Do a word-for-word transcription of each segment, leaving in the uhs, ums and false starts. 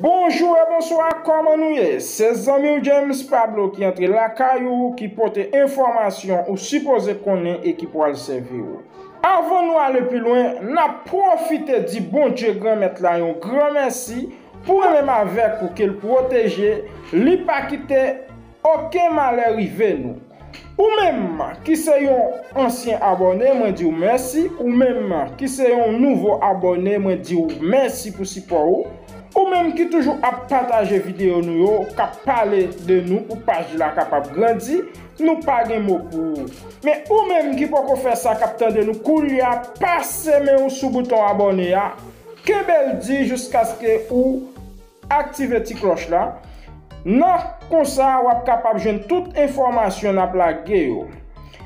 Bonjou e bonswa, kòman nou ye? Se zanmi w James Pablo ki antre lakay ou, ki pote enfòmasyon ou sipoze konnen e ki pral sèvi w. Anvan nou ale pi lwen, n ap pwofite di Bondye Granmèt la yon gran mèsi pou mwen menm avèk ou, ke l pwoteje, li pa kite okenn malè rive nou. Ou menm ki se yon ansyen abòne, mwen di w mèsi. Ou menm ki se yon nouvo abòne, mwen di w mèsi pou sipò ou. Ou menm ki toujou ap pataje videyo nou yo, k ap pale de nou pou paj la kapab grandi, nou pa gen mo pou ou. Men ou menm ki poko fè sa, k ap tande nou koulye a, pase men w sou bouton abòne a, kenbe l di jiskaske ou aktive ti klòch la. Nan konsa, w ap kapab jwenn tout enfòmasyon n ap lage yo.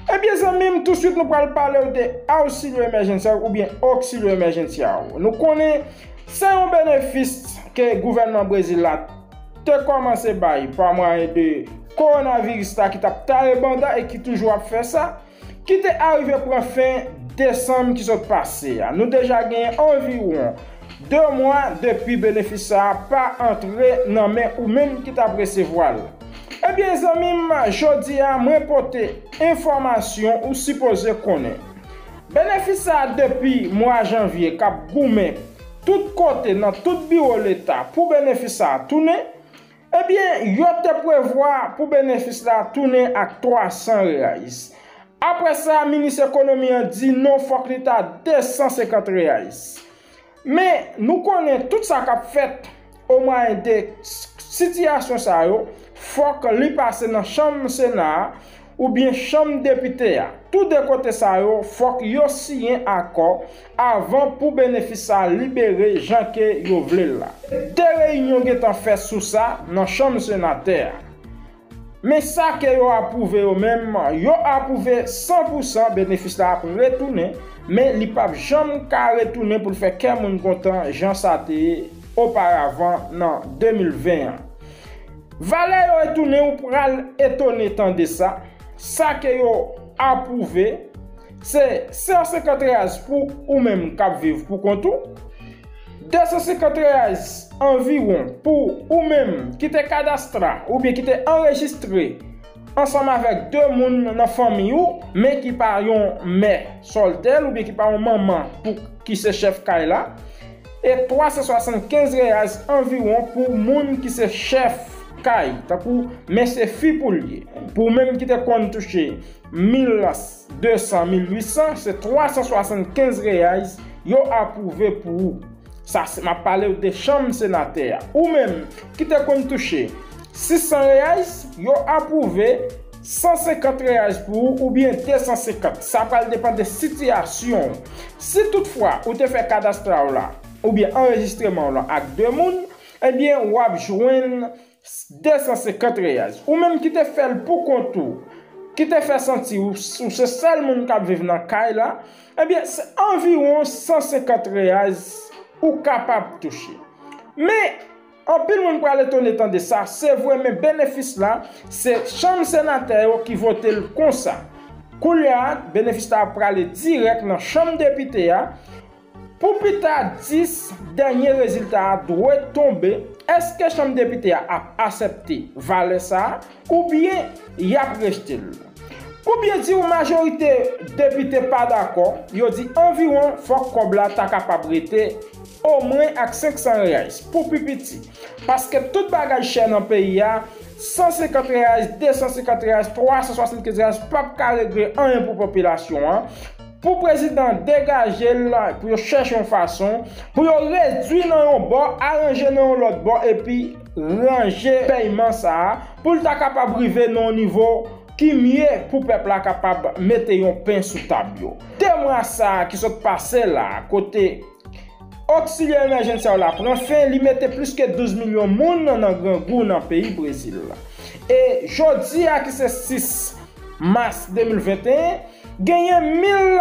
Ebyen, zanmi m, tousuit nou pral pale w de Auxílio Emergencial oubyen Auxílio Emergencial. Nou konnen se yon benefis ke gouvènman Brezil la te kòmanse bay pa mwayen de kowonaviris la ki t ap taye banda e ki toujou ap fè sa, ki te arive pran fen desanm ki sot pase a. Nou deja genyen anviwon de mwa depi benefis sa a pa antre nan men ou menm ki t ap resevwa l. Ebyen, zanmi m, jodi a, mwen pote enfòmasyon ou sipoze konnen. Benefis sa a depi mwa janvye k ap goumen tout kote, nan tout biwo Leta, pou benefis sa a tounen. Ebyen, yo te prevwa pou benefis la tounen ak twa san reais. Apre sa, minis ekonomi an di non, fòk li ta de san senkant reais. Men, nou konnen tout sa k ap fèt o mwayen de s-, sitiyasyon sa yo, fòk li pase nan chanm Sena a oubyen chanm depite a. Tou de kote sa yo, fòk yo siyen akò avan pou benefis sa libere jan ke yo vle l la. De reyinyon gentan fèt sou sa nan chanm senatè a. Men sa ke yo apwouve yo menm, yo apwouve san pou san benefis la ap retounen, men li p ap janm ka retounen pou l fè kè moun kontan jan sa te ye oparavan nan de mil ven an. Valè yo retounen, ou pral etone tande sa. Sa ke yo apwouve, se san senkant reais pou ou menm k ap viv pou kont ou, de san senkant reais anviwon pou ou menm ki te kadastra oubyen ki te anrejistre ansanm avèk de moun nan fanmi ou, men ki pa yon mè sòltèl oubyen ki pa yon manman pou ki se chèf kay la, e twa san swasannkenz reais anviwon pou moun ki se chèf kay, tankou men se fi pou l ye. Pou ou menm ki te konn touche mil de san, mil uit san, se twa san swasannkenz reais yo apwouve pou ou. Sa se, m ap pale w de chanm senatè a. Ou menm ki te konn touche sis san reais, yo apwouve san senkant reais pou ou oubyen de san senkant. Sa pral depann de sitiyasyon w. Si toutfwa ou te fè kadastra w la oubyen anrejistreman w la ak de moun, ebyen, w ap jwenn de san senkant reais. Ou menm ki te fè l pou kont ou, ki te fè santi ou, ou se sèl moun k ap viv nan kay la, ebyen, se anviwon san senkant reais ou kapab touche. Men, anpil moun pral etone tande sa, se vre, men benefis la, se chanm senatè yo ki vote l konsa. Koulye a, benefis la ap prale dirèk nan chanm depite a, pou pita dis dènye rezilta a dwe tonbe, èske chanm depite a ap aksepte valè sa a oubyen y ap rejte l? Pou byen di w, majorite depite pa dakò, yo di anviwon fòk kòb la ta kapab rete omwen ak senk san reais pou pi piti. Paske tout bagay chè nan peyi a, san senkant reais, de san senkant reais, twa san swasannkenz reais p ap ka regle anyen pou popilasyon an. Pou prezidan degaje l, pou yo chèche yon fason, pou yo redwi nan yon bò, aranje nan yon lòt bò, epi ranje pèyman sa a, pou l ta kapab rive nan yon nivo ki mye pou pèp la kapab mete yon pen sou tab yo. De mwa sa a ki sot pase la, kote Auxílio Emergencial la pran fen, li mete plis ke douz milyon moun nan grangou nan peyi Brezil la. E jodi a ki se sis mas de mil venteyen, genyen mil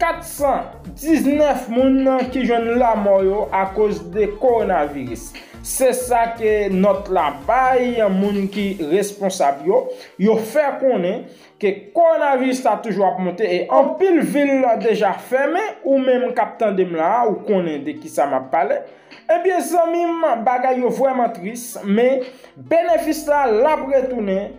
kat san diznèf moun ki jwenn lanmò yo akoz de kowonaviris. Se sa ke nòt la bay moun ki responsab yo. Yo fè konnen ke kowonaviris la toujou ap monte e anpil vil deja fèmen. Ou menm k ap tande m la, ou konnen de kisa m ap pale. Ebyen, zanmi m, bagay yo vrèman tris, men benefis la, l ap retounen,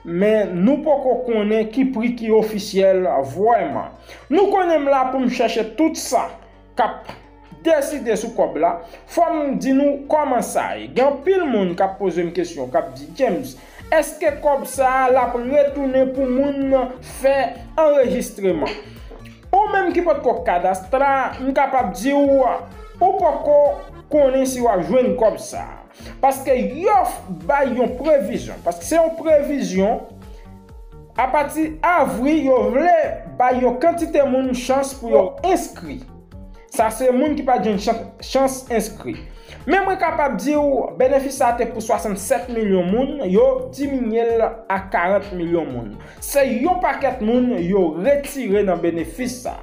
men nou poko konnen ki pri ki ofisyèl vrèman. Nou konnen m la pou m chèche tout sa k ap deside sou kòb la. Fò m di nou kòman sa ye. Gen anpil moun k ap poze m kesyon, k ap di, James, èske kòb sa a l ap retounen pou moun fè anrejistreman? Ou menm ki potko kadastre, m kapab di w, ou poko konnen si w ap jwenn kòb sa a. Paske yo bay yon previzyon. Paske se yon previzyon. Apati avri, yo vle bay yon kantite moun chans pou yo enskri. Sa se moun ki pa t jwenn chans, chans enskri. Men mwen kapab di w, benefis sa te pou swasannsèt milyon moun, yo diminye l a karant milyon moun. Se yon pakèt moun yo retire nan benefis sa.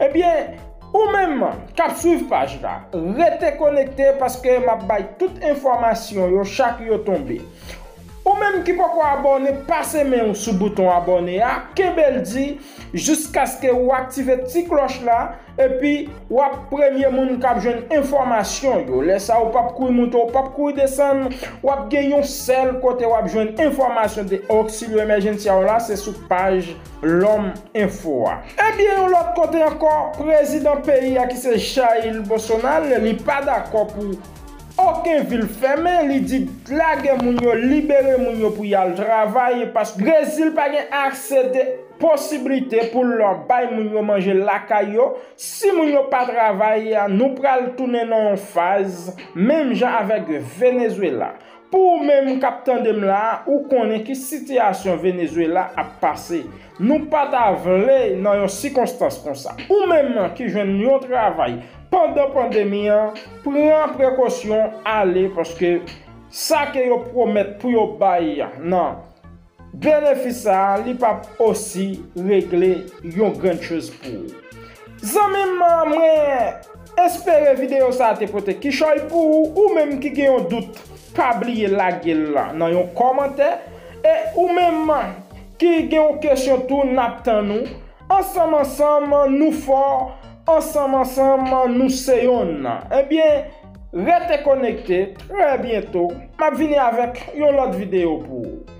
Ebyen, ou menm k ap swiv paj la, rete konekte paske m ap bay tout enfòmasyon yo chak yo tonbe. Ou menm ki poko abòne, pase men w sou bouton abòne a, kenbe l di jiskaske w aktive ti klòch la, epi w ap premye moun k ap jwenn enfòmasyon yo. Lè sa a, ou p ap kouri monte, ou p ap kouri desann, w ap gen yon sèl kote w ap jwenn enfòmasyon de Auxilio Emergencia w la, se sou paj Lòm Enfo a. Ebyen, yon lòt kote ankò, prezidan peyi a ki se Jair Bolsonaro, li pa dakò pou okenn vil fèmen. Li di lage moun yo, libere moun yo pou y al travay, paske Brezil pa gen ase de posiblite pou l bay moun yo manje lakay yo. Si moun yo pa travay, nou pral tounen nan yon faz menm jan avèk Venezuela. Pou ou menm k ap tande m la, ou konnen ki sitiyasyon Venezuela ap pase. Nou pa ta vle nan yon sikonstans konsa. Ou menm ki jwenn yon travay pandan pandemi an, pran prekosyon, ale, paske sa ke yo pwomèt pou yo bay nan benefis sa a, li p ap osi regle yon grenn choz pou ou. Zanmi m, mwen espere videyo sa a te pote kichòy pou ou, ou menm ki gen yon dout, pa bliye lage l nan yon kòmantè, e ou menm ki gen yon kesyon tou, n ap tann ou. Ansanm ansanm nou fò, ansanm ansanm nou se yonn. Ebyen, rete konekte, trè byento m ap vini avèk yon lòt videyo pou ou.